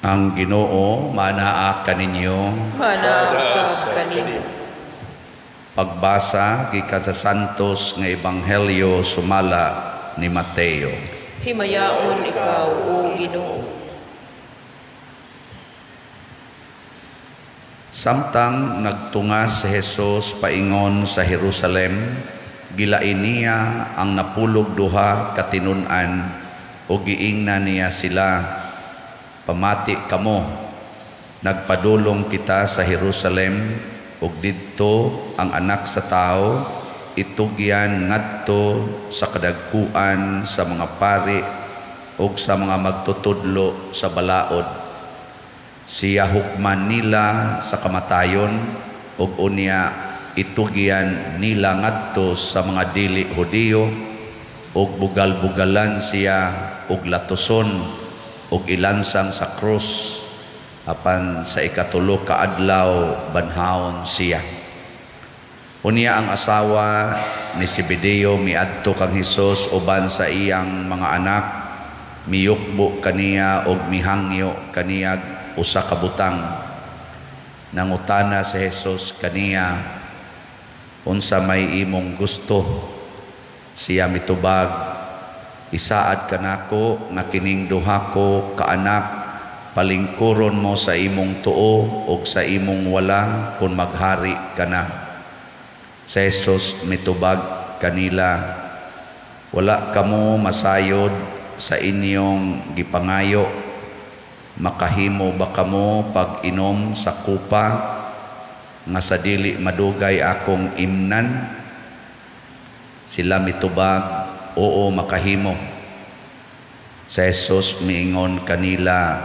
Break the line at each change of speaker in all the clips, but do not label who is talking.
Ang Ginoo manaa kaninyo.
Manaa usab kanimo.
Pagbasa gikan sa Santos nga Ebanghelyo sumala ni Mateo.
Himayaon ikaw, o Ginoo.
Samtang nagtunga si Jesus paingon sa Jerusalem, gilain niya ang napulog duha ka tinun-an ug giingnan niya sila, "Pamati kamo, nagpadulong kita sa Jerusalem ug didto ang Anak sa Tawo itugyan ngadto sa kadagkuan sa mga pari ug sa mga magtutudlo sa balaod. Siya hukman nila sa kamatayon ug unya itugyan nila ngadto sa mga dili Hudiyo ug bugal-bugalan siya ug latuson ug ilansang sa krus, apan sa ikatulo ka adlaw banhawon siya." Unya ang asawa ni Zebedeo miadto kang Hesus uban sa iyang mga anak, miyukbo kaniya ug mihangyo kaniya usa ka butang. Nangutana si Hesus kaniya, "Unsa may imong gusto?" Siya mitubag, "Isaad kanako nga kining duha ko ka anak palingkuron mo sa imong tuo ug sa imong wala kun maghari ka na." Si Jesus mitubag kanila, "Wala kamo masayod sa inyong gipangayo. Makahimo ba kamo pag-inom sa kupa nga sa dili madugay akong imnan?" Sila mitubag, "Oo, makahimo." Sa Jesus miingon kanila,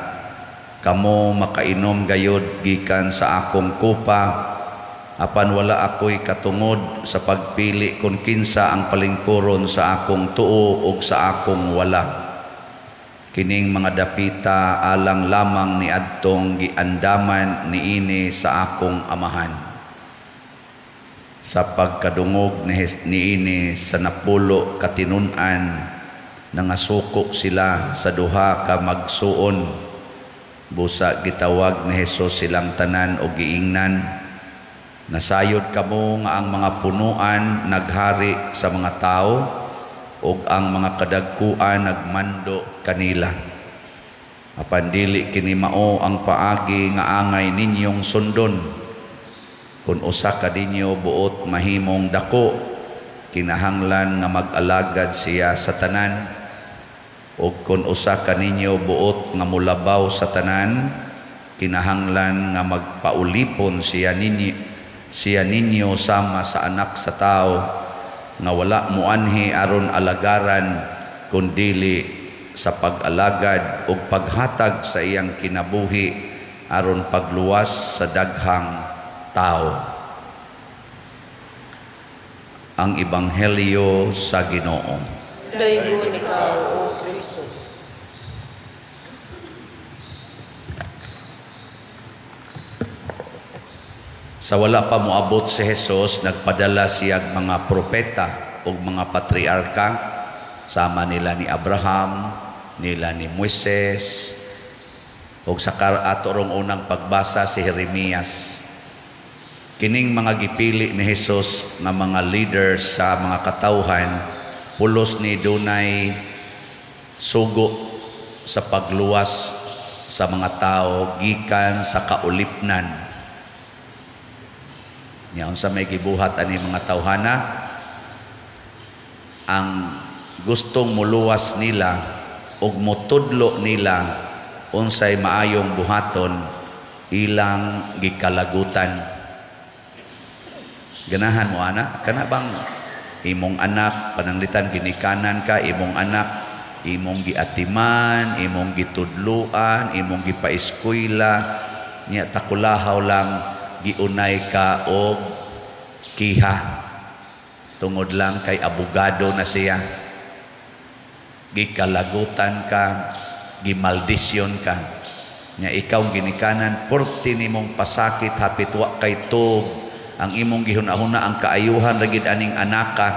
"Kamo makainom gayod gikan sa akong kupa, apan wala ako'y katungod sa pagpili kung kinsa ang palingkuron sa akong tuo ug sa akong wala. Kining mga dapita alang lamang ni adtong giandaman niini sa akong amahan." Sa pagkadungog niini sa napulo ka tinun-an, nangasuko sila sa duha ka magsuon. Busa gitawag ni Hesus silang tanan og giingnan, "Nasayod kamo nga ang mga punuan naghari sa mga tawo ug ang mga kadagkuan nagmando kanila. Apan dili kini mao ang paagi nga angay ninyong sundon. Kun usa ka ninyo buot mahimong dako, kinahanglan nga mag-alagad siya sa tanan. Ug kun usa ka ninyo buot nga mulabaw sa tanan, kinahanglan nga magpaulipon siya ninyo sama sa Anak sa Tawo nga wala moanhi aron alagaran kun dili sa pag-alagad ug paghatag sa iyang kinabuhi aron pagluwas sa daghang tao." Ang Ebanghelyo sa Ginoo.
Daygon ikaw, O Kristo.
Sa wala pa moabot si Hesus, nagpadala siya mga propeta ug mga patriarka, sama nila ni Abraham, nila ni Moises, ug sa ato rong unang pagbasa si Jeremias. Kining mga gipili ni Hesus nga mga leaders sa mga katawhan, pulos ni dunay sugo sa pagluwas sa mga tao gikan sa kaulipnan. Nya unsa may gibuhat ani mga tawhana? Ang gustong muluwas nila ug motudlo nila unsay maayong buhaton, ilang gikalagutan. Ganahan mo ana, kana bang imong anak pananglitan ginikanan ka, imong anak imong giatiman, imong gitudluan, imong gipaeskwela, nya takulahaw lang giunay ka og kiha tungod lang kay abogado na siya. Gikalagutan ka, gimaldisyon ka. Nya ikaw ginikanan porti nimong pasakit hapit wa kay tug ang imong gihuna-huna ang kaayuhan ra gid aning anaka,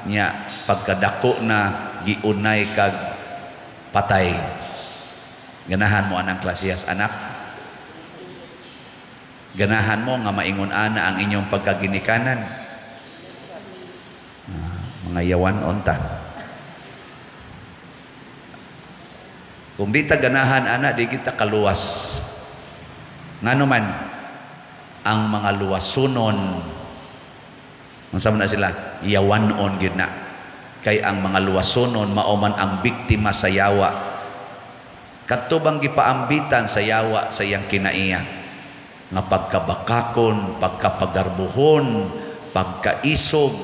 nya pagkadako na giunay kag patay. Ganahan mo anang klasehas anak? Ganahan mo nga maingon ana ang inyong pagkaginikanan? Mga yawan onta. Kung di ta ganahan ana, di kita kaluwas. Ngano man ang mga luwasunon, unsa man na sila, yawanon gyud na. Kay ang mga luwasunon mao man ang biktima sa yawa. Kadto bang gipaambitan sa yawa sa iyang kinaiya nga pagkabakakon, pagkapagarbuhon, pagkaisog,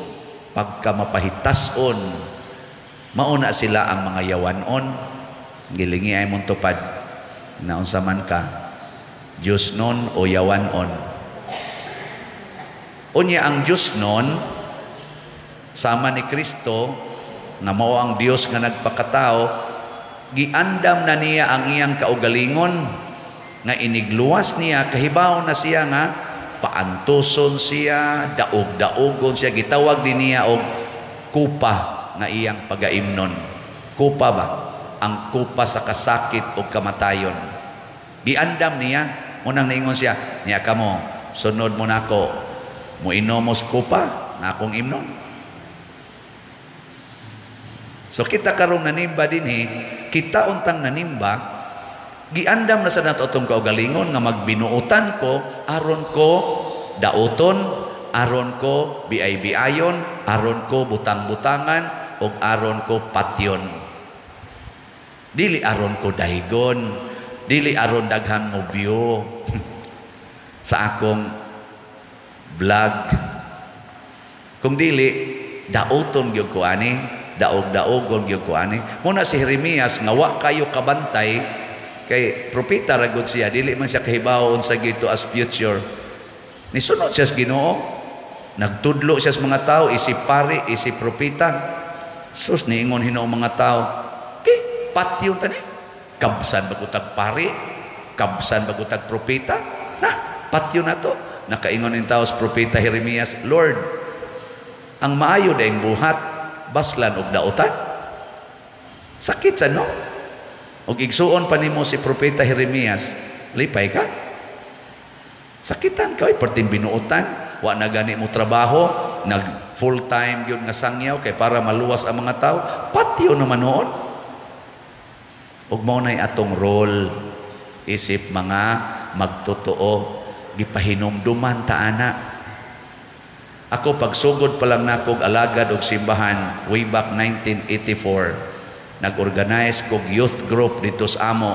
pagkamapahitason, mao na sila ang mga yawanon. Gilingi ay mong tupad na unsa man ka, Diyos nun o yawanon. Unya ang Diyos nun sama ni Kristo nga mao ang Dios nga nagpakatao, giandam na niya ang iyang kaugalingon nga inigluwas niya, kahibaw na siya nga paantuson siya, daog-daogon siya, gitawag din niya og kupa nga iyang pagaimnon. Kupa ba? Ang kupa sa kasakit o kamatayon. Giandam niya, unang niingon siya, niya kamo, sunod mo nako, muinomos kupa nga akong imnon. So kita karong nanimba dinhi, kita untang nanimba, giandam na sa nato atong kaugalingon nga magbinuotan ko, aron ko dauton, aron ko biay-biayon, aron ko butang-butangan, ug aron ko patyon. Dili aron ko dahigon, dili aron daghan mo view sa akong vlog. Kung dili, dauton gyud ko ani, daog-daogon gyud ko ani. Muna si Jeremias nga wa kayo kabantay kay propeta ra gud siya, dili man siya kahibaw unsa gito as future. Nisunod siya sa Ginoo, nagtudlo siya sa mga tao, isip pari, isip propeta. Sus, niingon hinuong mga tao, "Ki, patyon tani. Kabsan bagutag pari, kabsan bagutag propeta. Na, patyon na to." Nakaingon in tao sa propeta Jeremias, "Lord, ang maayo daing buhat, baslan og dautan." Sakit sa no? Og igsuon pa nimo si propeta Jeremias, lipay ka? Sakitan ka, perting binuotan, wa na gani mo trabaho, nag full time gyud nga sangyaw kay para maluwas ang mga tao, patyo naman noon. Ug mao nay atong role isip mga magtotoo, gipahinumduman ta ana. Ako pagsugod pa lang nakog alagad og simbahan way back 1984, nag-organize kog youth group dito sa amo.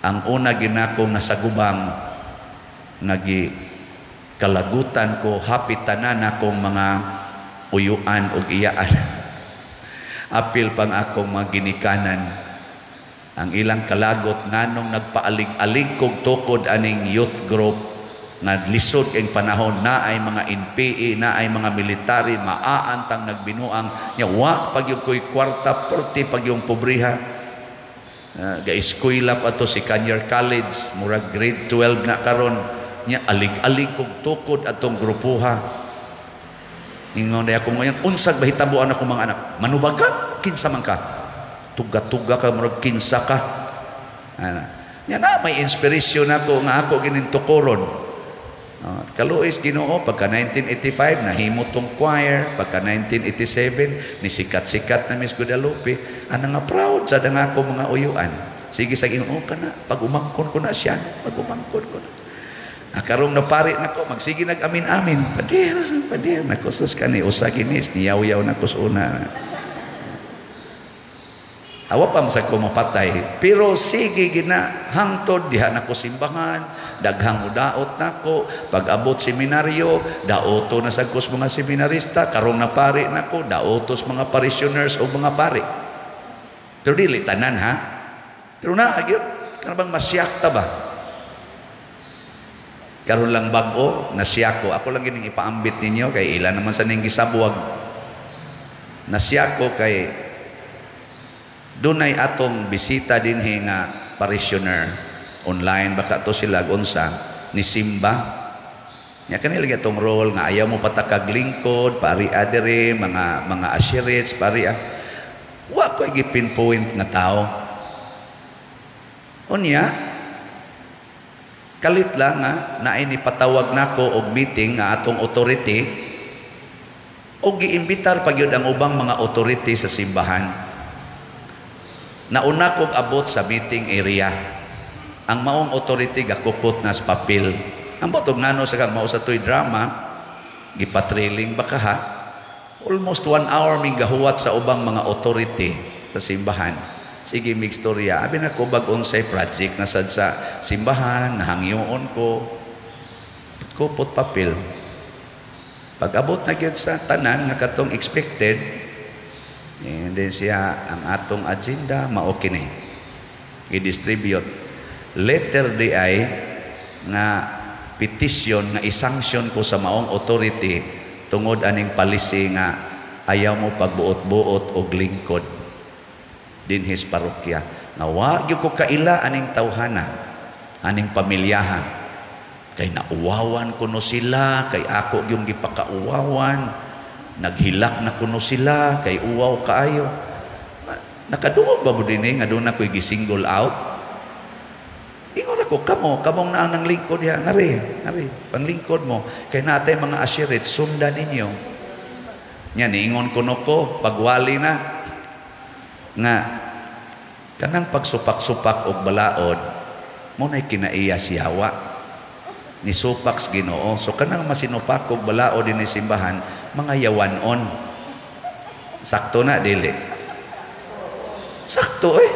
Ang una ginakong nasagubang nga kalagutan ko hapit tanan akong mga uyuan og iyaan. Apil pang akong mga ginikanan. Ang ilang kalagot nganong nagpaalig-alig kog tukod aning youth group nga lisod kay panahon na ay mga NPA, na ay mga military, maaantang nagbinuang nya wa pag yung ko'y kwarta, perti pag yung pobriha. Ga-eskwela pa to si Kanyar College, murag grade 12 na karon nya alig-alig kog tukod atong grupuha. Ingon na ako ngayon, unsag bahitabuan ako mga anak, manubag ka, kinsa man ka, tuga-tuga ka, murag kinsa ka. Ana nya na may inspiration ako nga ako gining tukoron. Kaluis Ginoo pagka 1985 nahimo tong choir, pagka 1987 ni sikat-sikat na Miss Guadalupe, ana nga proud sa nga ako mga uyuan. Sige sa Ginoo oh, kana pag umangkon ko na siya, pag umangkon ko na. Karong napari nako magsige nag-amin-amin. Padir, padir nako sus kani usa kinis niyaw-yaw nako sa una. Awa pa masag ko mapatay, pero sige gina hangtod diha nako simbahan, daghang udaot nako, pag-abot seminaryo, daoto na sad ko sa mga seminarista, karong napari nako, daoto sa mga parishioners o mga pari. Pero dili tanan ha. Pero naa gyud, kana bang masyak ta ba? Karon lang bag-o nasyak ko. Ako lang gining ipaambit ninyo kay ila naman sa ning gisabwag. Nasyak ko kay dunay atong bisita dinhi nga parishioner online baka to sila unsa ni Simba. Nya kanila gyud atong role nga ayaw mo patakag lingkod, pari adere, mga asherets, pari. Wa ko gi-pinpoint nga tao. Unya, kalit lang nga naay ni patawag nako og meeting nga atong authority og giimbitar pa gyud ang ubang mga authority sa simbahan. Nauna kog abot sa meeting area. Ang maong authority gakupot na sa papel. Ambot og ngano sa kang mao sa toy drama, gipatrailing ba ka ha? Almost one hour ming gahuwat sa ubang mga authority sa simbahan. Sige, mig storya. Abi na ko bag unsay project na sad sa simbahan, nahangyoon ko. Kupot papel. Pag abot na gyud sa tanan nga katong expected, and then siya, ang atong agenda mao kini. I-distribute. Letter di ay nga petition nga i-sanction ko sa maong authority tungod aning policy nga ayaw mo pagbuot-buot og lingkod dinhis parokya. Nga wa gyud ko kaila aning tawhana, aning pamilyaha. Kay nauwawan kuno sila, kay ako gyung gipakauwawan. Naghilak na kuno sila, kay uwaw kaayo. Nakadungog ba mo dinhi nga doon ako'y gisingle out? Ingon ako, kamo, kamong naa ng lingkod diha, ngari, ngari, panglingkod mo. Kay natay mga usherette, sundan ninyo. Nya, niingon kuno ko, pagwali na, nga, kanang pagsupak-supak og balaod, mo na'y kinaiya siyawa. Nisupak sa Ginoo. So kanang masinupak og balaod dinhi simbahan, mga yawanon. Sakto na, dili? Sakto eh.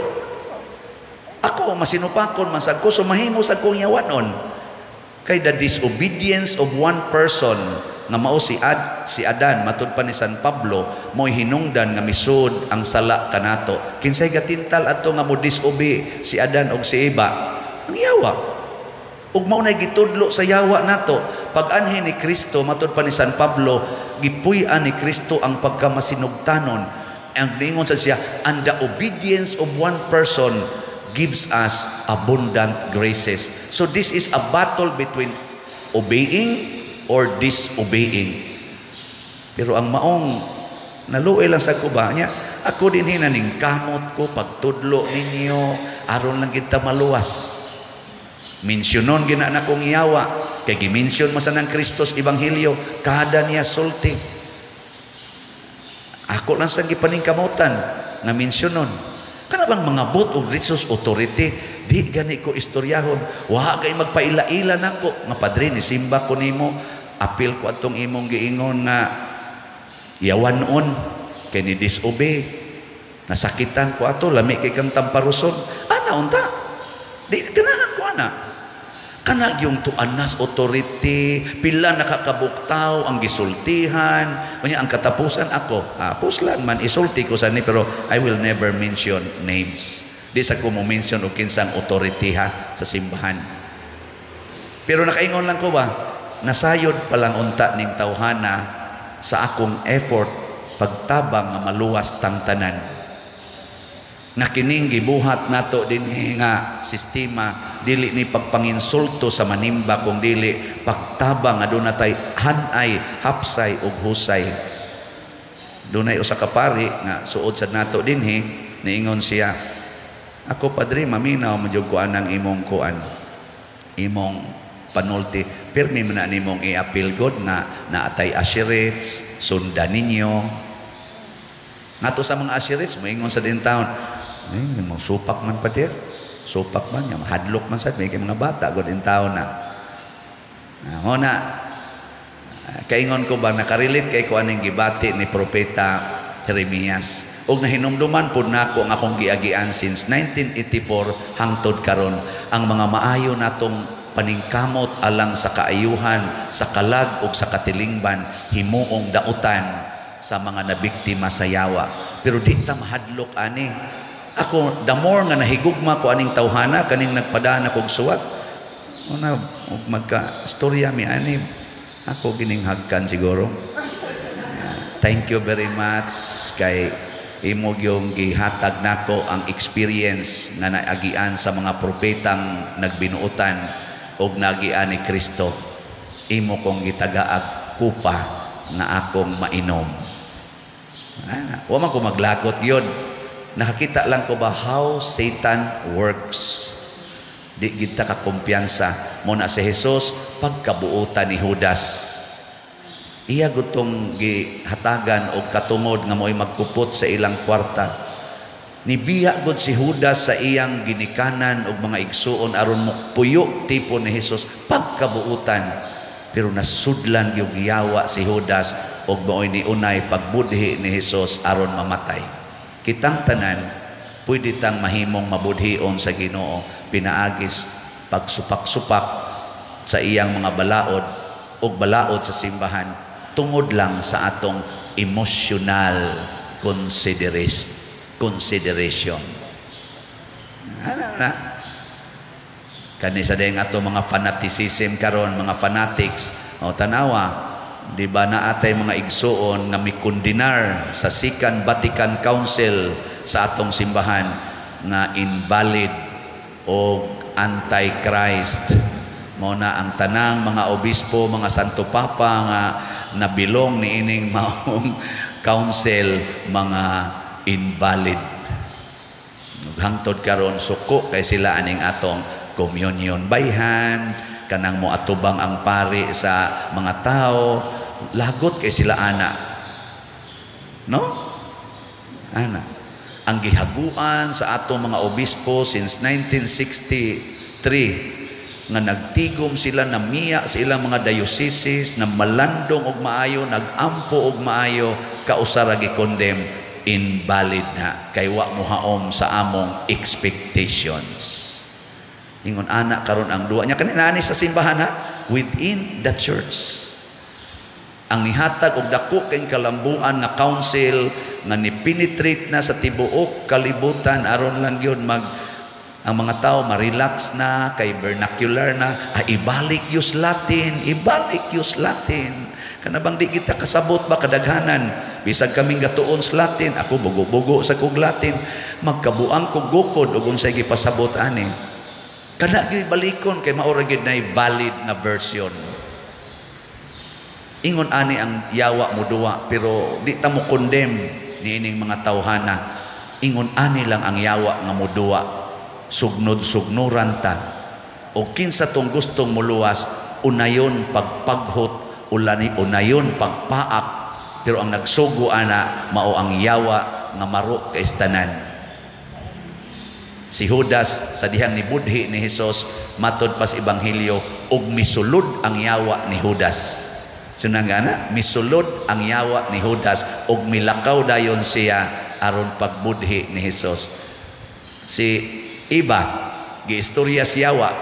Ako, masinupakon man sad ko, so mahimo sad kong yawanon. Kay the disobedience of one person nga mao si Adan, matud pa ni San Pablo, mo'y hinungdan nga misud ang sala kanato. Kinsay gatintal adto nga mo disobey si Adan og si Eva? Ang yawa. Ug mao nay gitudlo sa yawa nato. Pag anhi ni Kristo, matud pa ni San Pablo, gipuy-an ni Kristo ang pagkamasinugtanon. Ang ningon sa siya, and the obedience of one person gives us abundant graces. So this is a battle between obeying or disobeying. Pero ang maong naluoy lang sa kuba niya, ako din hinaning kamot ko pagtudlo ninyo aron lang kita maluwas. Mensyonon gina na kong yawa kay gimensyon man sa ng Kristos Ebanghelyo kada niya sulti. Ako lang sa gipaningkamutan nga mensyonon. Kana bang mga bot og religious authority, di gani ko istoryahon. Wa kay magpaila-ila nako nga padre ni simba ko nimo, apil ko atong imong giingon nga yawanon kay ni disobey. Nasakitan ko ato, lami kay kang tamparuson. Ana unta. Di ganahan ko ana. Kana yung tuanas authority, pila nakakabuktaw ang gisultihan, unya ang katapusan ako, puslan man isulti ko sa ni, pero I will never mention names. Di sa ko mo mention og kinsang authority ha sa simbahan. Pero nakaingon lang ko ba, nasayod pa lang unta ning tawhana sa akong effort pagtabang nga maluwas tang tanan. Nga kining gibuhat nato dinhi nga sistema dili ni pagpanginsulto sa manimba kung dili pagtabang nga doon natay hanay, hapsay ug husay. Dunay usa ka pari nga suod sa nato dinhi, niingon siya, ako padre maminaw man jud ko anang imong kuan, imong panulti, pirmi man na nimong i-appeal god nga naatay usherettes, sundan ninyo. Ngato sa mga usherettes moingon sa din taon, eh, mo supak man pa dir. Supak man, nga mahadlok man sad may kay mga bata god in taon na. Ah, na kaingon ko ba nakarelate kay ko aning gibati ni propeta Jeremias. Ug nahinumduman pud nako ang akong giagian since 1984 hangtod karon ang mga maayo natong paningkamot alang sa kaayuhan, sa kalag ug sa katilingban himuong dautan sa mga nabiktima sa yawa. Pero di ta mahadlok ani. Ako, the more nga nahigugma ko aning tawhana, kaning nagpadana kog suwat, una, magka-istorya mi ani, ako gininghagkan siguro. Thank you very much kay imo gyung gihatag nako ang experience nga naagian sa mga propetang nagbinuotan og nagian ni Kristo. Imo kong gitagaag kupa nga akong mainom. Ana, wa man ko maglagot gyud. Nakakita lang ko ba how Satan works. Di kita kakumpiyansa. Mao na si Jesus pagkabuutan ni Judas. Iya gutong gihatagan og katungod nga mo'y magkupot sa ilang kwarta. Nibiya gud si Judas sa iyang ginikanan og mga igsuon aron mopuyo tipo ni Jesus, pagkabuutan. Pero nasudlan gyud giyawa si Judas og mao'y niunay pagbudhi ni Jesus aron mamatay. Kitang tanan pwede tang mahimong mabudhion sa Ginoo pinaagis pagsupak-supak sa iyang mga balaod og balaod sa simbahan tungod lang sa atong emotional consideration. Ano na? Kani sa dayang ato mga fanaticism karon, mga fanatics, o tanawa, di ba naatay mga igsuon nga mikundinar sa Second Vatican Council sa atong simbahan nga invalid o anti-Christ? Mao na ang tanang mga obispo, mga Santo Papa nga nabilong niining maong council, mga invalid. Hangtod karon suko kay sila aning atong communion by hand, kanang mo atubang ang pari sa mga tao, lagot kay sila ana. No? Ana. Ang gihaguan sa atong mga obispo since 1963 nga nagtigom sila, namiya sa ilang mga dioceses, na malandong og maayo, nagampo og maayo, kausara gi-condemn, invalid na kay wa mohaom sa among expectations. Ingon ana karon ang duwa nya kani sa simbahan ha, within the church. Ang nihatag og dako kay kalambuan nga council nga ni-penetrate na sa tibuok kalibutan aron lang gyud mag ang mga tao ma-relax na kay vernacular na, ah, ibalik yus Latin, ibalik yus Latin. Kana bang di kita kasabot ba kadaghanan, bisag kaming gatuon sa Latin, ako bugo-bugo sa kog Latin, magkabuang kog gukod og unsay gipasabot ani. Kana gyud balikon kay mao ra gyud nay valid nga version. Ingon ani ang yawa mo duwa, pero di ta mo condemn niining mga tawhana. Ingon ani lang ang yawa nga moduwa, sugnod-sugnuran ta. O kinsa tong gustong muluwas, unayon pagpaghot, ulani unayon pagpaak, pero ang nagsugo ana mao ang yawa nga maro kay tanan. Si Judas sa dihang nibudhi ni Hesus, matod pas ebanghelyo, og misulod ang yawa ni Judas. Sunang gana, misulod ang yawa ni Judas og milakaw dayon siya aron pagbudhi ni Hesus. Si Iba, giistorya si yawa,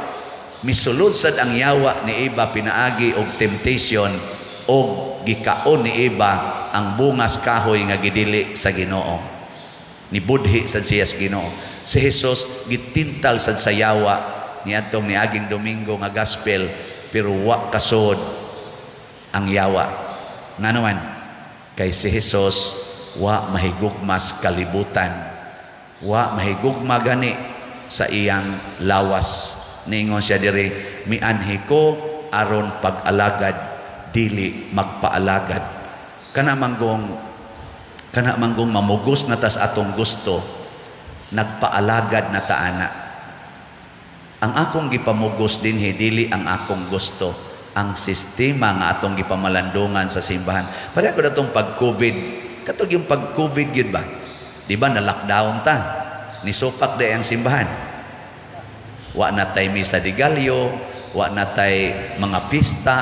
misulod sad ang yawa ni Iba pinaagi og temptation og gikaon ni Iba ang bungas kahoy nga gidili sa Ginoo. Nibudhi sad siya sa Ginoo. Si Jesus gitintal sad sa yawa niadtong niaging Domingo nga gospel, pero wa kasod ang yawa. Ngano man? Kay si Jesus wa mahigugmas kalibutan. Wa mahigugma gani sa iyang lawas. Ningon siya diri, mianhi ko aron pag-alagad, dili magpaalagad. Kana manggong mamugos na tas atong gusto, nagpaalagad na ta ana. Ang akong gipamugos dinhi dili ang akong gusto, ang sistema nga atong gipamalandungan sa simbahan. Pareho ko datong pag-COVID, katong yung pag-COVID gyud ba? Di ba na lockdown ta? Nisupak di ang simbahan. Wa na tay misa de gallo, wa na tay mga pista,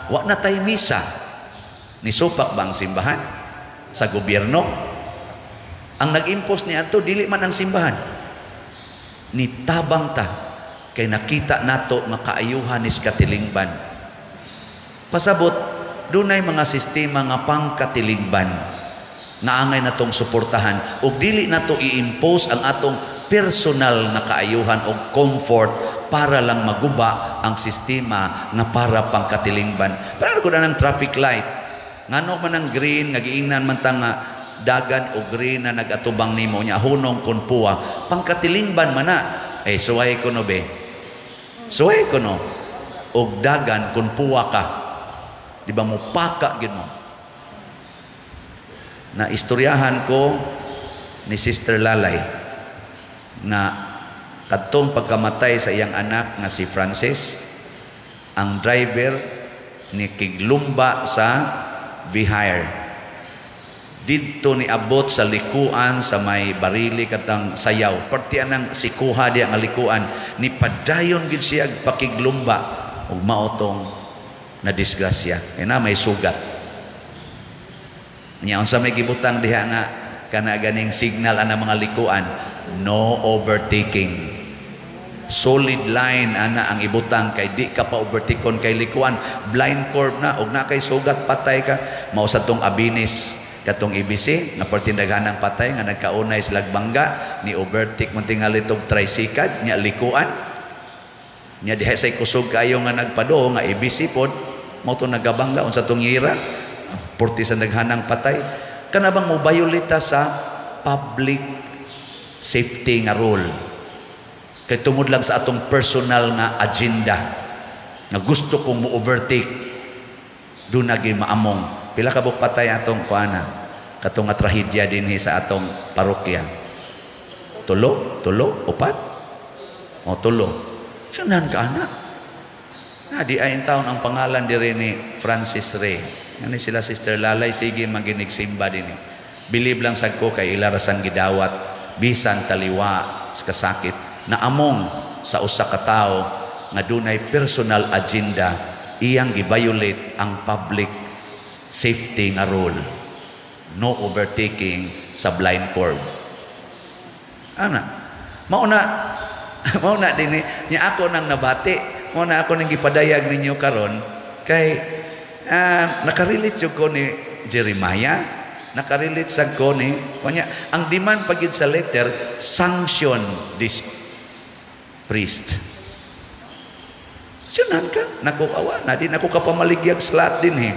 wa na tay misa. Nisupak ba ang simbahan? Sa gobyerno? Ang nag-impose ni ato dili man ang simbahan. Nitabang ta kay nakita nato nga kaayuhan is katilingban. Pasabot, dunay mga sistema nga pangkatilingban nga angay natong suportahan ug dili nato i-impose ang atong personal nga kaayuhan og comfort para lang maguba ang sistema nga para pangkatilingban. Para ko na ng traffic light. Ngano man ang green nga giingnan man ta nga dagan o green na nagatubang nimo nya hunong kon puwa, pangkatilingban man na. Eh suway ko no be. Suway ko no. Og dagan kon puwa ka. Di ba mo paka gyud mo? Na istoryahan ko ni Sister Lalay na Kadtong pagkamatay sa iyang anak nga si Francis, ang driver ni kiglumba sa V-Hire. Didto ni abot sa likuan sa may barili katang sayaw. Perti anang sikuha diya nga likuan, ni padayon gid siya pakiglumba ug mao tong na disgrasya. Na may sugat. Nya unsa may gibutang diha nga kana ganing signal ana mga likuan, no overtaking. Solid line ana ang ibutang kay di ka pa overtakeon kay likuan, blind curve na og na kay sugat, patay ka. Mao sa tong Abinis katong ABC nga pertindaghanang patay nga nagkaunay sila bangga, ni overtake man tingali tog tricycle nya likuan nya diha say kusog kayo nga nagpado nga ABC pod mao to nagabangga. Unsa tong ira, porti sa naghanang patay. Kana bang mo violate sa public safety nga rule kay tungod lang sa atong personal nga agenda nga gusto kong mo overtake, doon nagi maamong. Pila ka buok patay atong kuana katong nga trahedya dinhi sa atong parokya? Tulo, tulo, upat o tulo. Sunan ka anak na di ay taon ang pangalan diri ni Francis Ray. Ngani sila Sister Lalay sige maginig simba dinhi. Bilib lang sad ko kay ila rasang gidawat bisan taliwa sa kasakit na among sa usa ka tawo nga dunay personal agenda, iyang gi-violate ang public safety nga rule, no overtaking sa blind curve ana. Mao na dinhi nya ako nang nabati, mao na ako nang gipadayag ninyo karon kay nakarelate jud ko ni Jeremiah, nakarelate sad ko ni kanya. Ang demand pagid sa letter, sanction this priest. Sunan ka, naku awa, na di nako kapamaligyag slot din eh.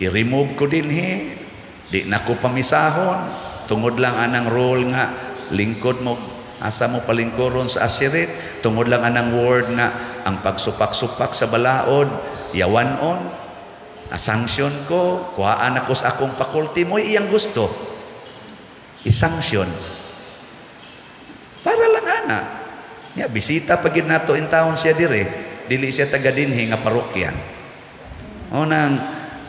I-remove ko din eh. Di nako pamisahon. Tungod lang anang role nga lingkod mo, asa mo palingkuron sa asirit, tungod lang anang word nga ang pagsupak-supak sa balaod, yawanon, asanksyon ko, kuhaan ako sa akong faculty mo, iyang gusto. I-sanction. Para lang ana. Ya, bisita pagid nato in town siya dire. Dili siya taga dinhi nga parokya. O nang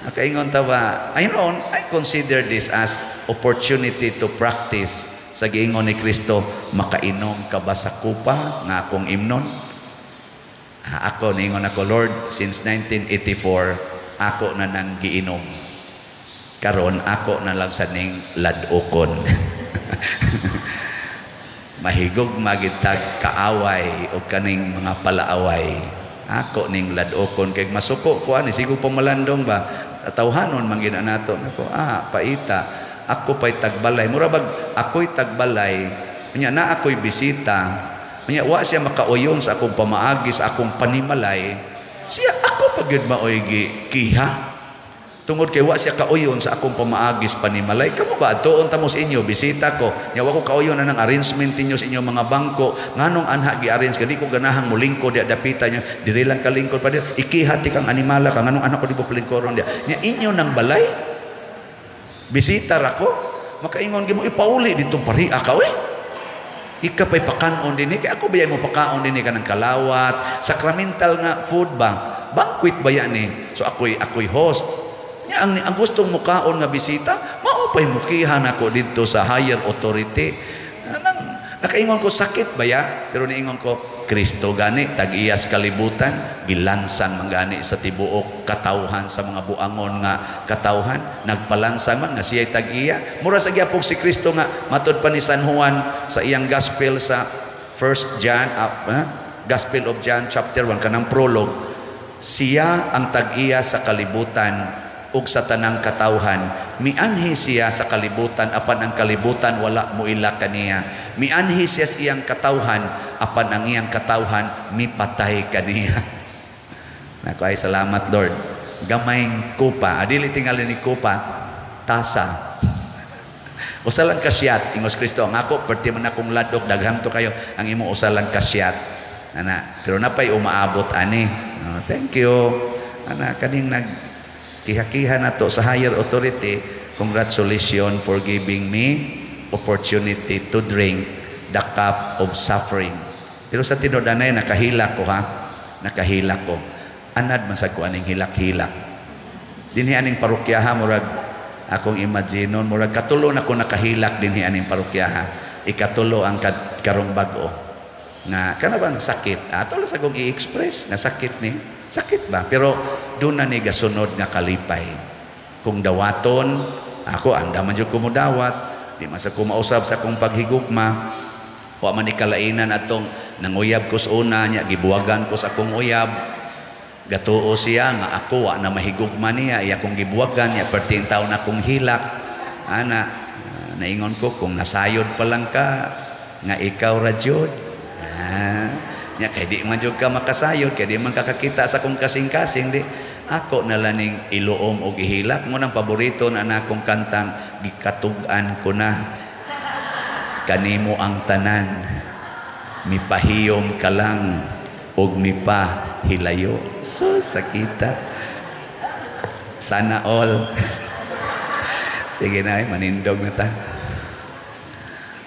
nakaingon ta ba, I know, I consider this as opportunity to practice sa giingon ni Kristo, makainom ka ba sa kupa nga akong imnon? Ah, ako, niingon ako, Lord, since 1984, ako na nang giinom. Karon ako na lang sa ning ladokon. Mahigog magitag kaaway o kaning mga palaaway. Ako ning ladokon kay masuko ko ani sigo pamalandong ba, tawhanon man gina nato. Nako, paita ako pay tagbalay, mura bag ako'y tagbalay nya na ako'y bisita nya wa siya makauyon sa akong pamaagi, sa akong panimalay. Siya ako pa gyud maoy gi kiha tungod kay wa siya kauyon sa akong pamaagis panimalay. Kamo ba atuon ta mo sa inyo, bisita ko nya wa ko kauyon na ng arrangement ninyo sa inyong mga bangko, nganong anha gi-arrange ka, di ko ganahang molingkod diya dapita niya, diri lang kalingkod pa dir, ikiha ti kang animala ka, nganong anak ko di mo palingkoron diya nya inyo nang balay, bisita ra ko, makaingon gyud mo ipauli ditong pariha ka oy, ika pa'y pakanon dinhi, kay ako ba mo pakaon dinhi kanang kalawat sacramental nga food ba, banquet ba yan eh. So ako'y host. Nya ang gustong mukaon nga bisita, mao pa'y mukihan ako didto sa higher authority. Anang nakaingon ko sakit ba ya? Pero niingon ko, Kristo gani tag-iyas kalibutan, gilansang man gani sa tibuok katawhan, sa mga buangon nga katawhan, nagpalansang man nga siya'y tag-iya. Mura sa gyapon si Kristo nga matud pa ni San Juan sa iyang gospel sa 1 John, Gospel of John chapter 1 kanang prologue, siya ang tag-iya sa kalibutan ug sa tanang katawhan. Mianhi siya sa kalibutan apan ang kalibutan wala moila kaniya. Mianhi siya sa iyang katawhan apan ang iyang katawhan mipatay kaniya. Nako ay salamat Lord. Gamayng kupa, adili tingali ni kupa, tasa. Usa lang ka shot, ingos Kristo, ang ako perti man akong ladok, daghang to kayo, ang imo usa lang ka shot. Ana, pero napay umaabot ani. Oh, thank you. Ana kaning nag kiha-kiha na to sa higher authority, congratulations for giving me opportunity to drink The Cup of Suffering. Pero sa tinud-anay nakahilak ko, ha. Nakahilak ko. Anad man sad ko aning hilak-hilak. Dinhi aning parokyaha, murag akong imaginon, murag katulo na ko nakahilak dinhi aning parokyaha. Ikatulo ang karong bag-o. Nga kana bang sakit? Ato lang sa akong i-express nga sakit ni. Sakit ba? Pero doon na ni gasunod nga kalipay. Kung dawaton, ako anda man jud ko modawat, di man sa ko mausab sa akong paghigugma. Wa man ni kalainan atong nanguyab ko sa una nya gibuwagan ko sa akong uyab. Gatuo siya nga ako wa na mahigugma niya, iya akong gibuwagan niya perting taon akong hilak. Ana, naingon ko, kung nasayod pa lang ka nga ikaw ra jud. Ah, nya kay di man jud ka makasayod, kay di man kakakita sa akong kasing-kasing, di ako na lang ning iluom og ihilak mo nang paborito na akong kantang "Gikatug-an ko na kanimo ang tanan, mipahiyom ka lang og mipahilayo." So sakita, sana all. Sige na, eh, manindog na ta.